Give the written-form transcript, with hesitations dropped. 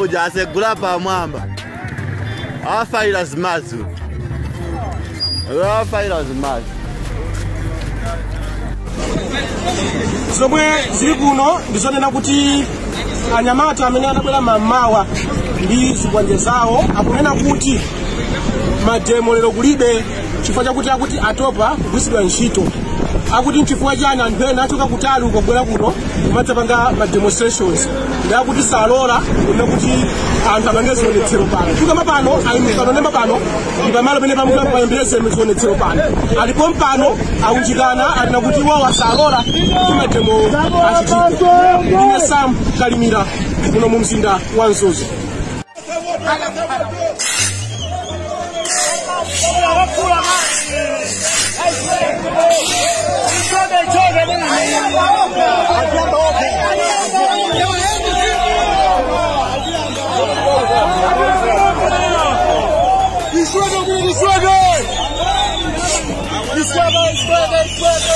Ujasegula pamwamba afaila zimazu afaila zimazu zomwe zili kuno ndizonena kuti anyamata amene anabwera mamawa ndi zikwanje zawo akunena kuti mademo lero kulibe chifukwa chakuti akuti atopa kugwiritsidwa ntchito akuti nchifukwa chani anthu ena achoka kutali ukobwera kuno kumadzapanga ma demonstrations ndakuti salola kuna kuti anthu apange zionetsero pano chifukwa pano ayimukanonema pano ndi pamalo pamene pamupayembeze zionetsero pano alipo mpano aunjikana alina kuti iwowa salola kuti mademo achitike. Ine Sam Kalimira kuno mu mzinda wa Mzuzu. Iswebe, iswebe, iswebe.